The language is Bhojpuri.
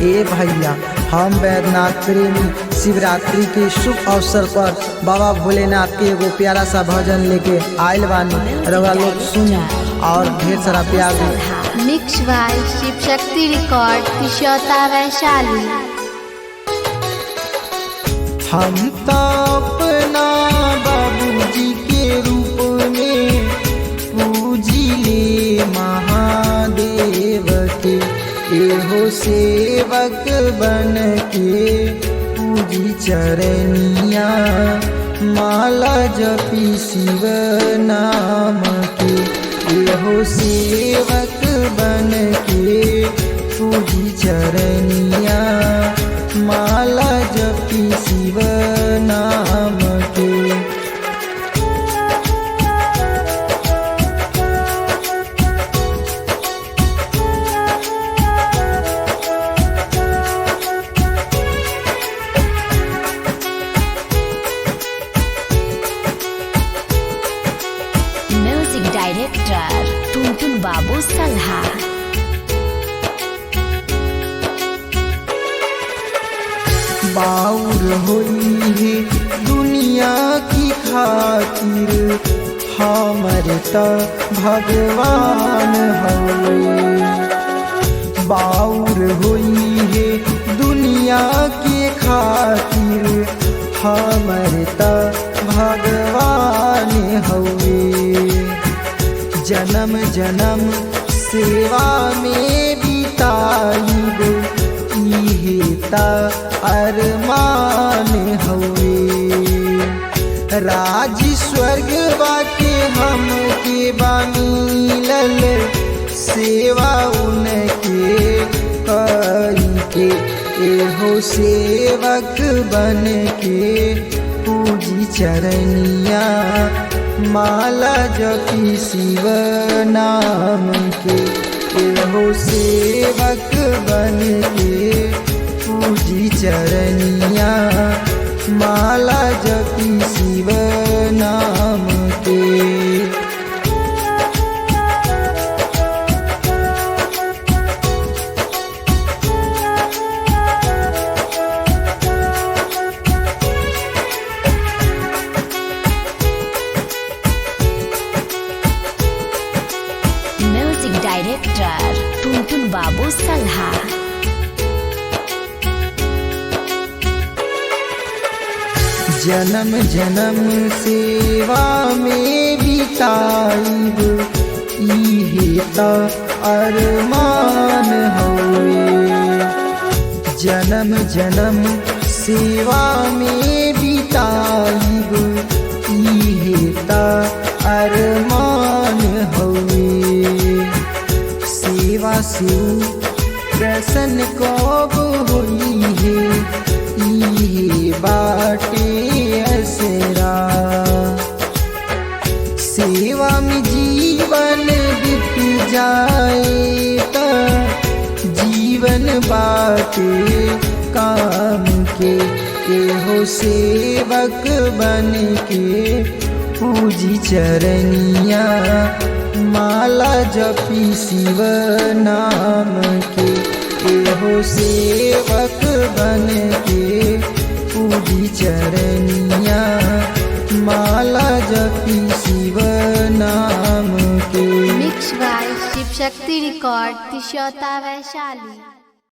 ए भैया, हम वैद्यनाथ प्रेमी शिवरात्रि के शुभ अवसर पर बाबा भोलेनाथ के एगो प्यारा सा भजन लेके आयल बानी। रउआ लोग सुनी और ढेर सारा प्यार दी। Mix by Shiv Shakti record, Kishauta, Vaishali. हम तो अपना बाबूजी के रूप में पूजिले महादेव के, एहो सेवक बन के पूजी चरनिया, माला जपी शिव नाम के। एहो सेवक बन के पूजी चरनिया, माला जपी शिव नाम के। म्यूजिक डायरेक्टर टुनटुन बाबू सलहा। बाउर होई है दुनिया की खातिर, हमर त भगवान हवे। बाउर होई है दुनिया के खातिर, हमर त भगवान हवे। जन्म जन्म सेवा में बिताइब, इहे त अरमान हवे। राज स्वर्ग बाके हम के बानी लल, सेवा उनके करी के। एहो सेवक बन के पूजी चरनिया, माला जपी शिव नाम के। एहो सेवक बन के पूजी चरनिया, माला जपी शिव नाम के। म्यूजिक डायरेक्टर टुनटुन बाबू सलहा। जन्म जन्म सेवा में बिताइब, इहे त अरमान हवे। जन्म जन्म सेवा में बिताइब, इहे त अरमान हवे। सेवा से प्रसन्न कब होई है, इहे बाटे असरा। सेवा में जीवन बीत जाए त जीवन बाटे काम के। एहो सेवक बन के पूजी चरनिया, माला जपी शिव नाम के। एहो सेवक बन के पूजी चरनिया, माला जपी शिव नाम के। Mix by Shiv Shakti record, Kishauta, Vaishali.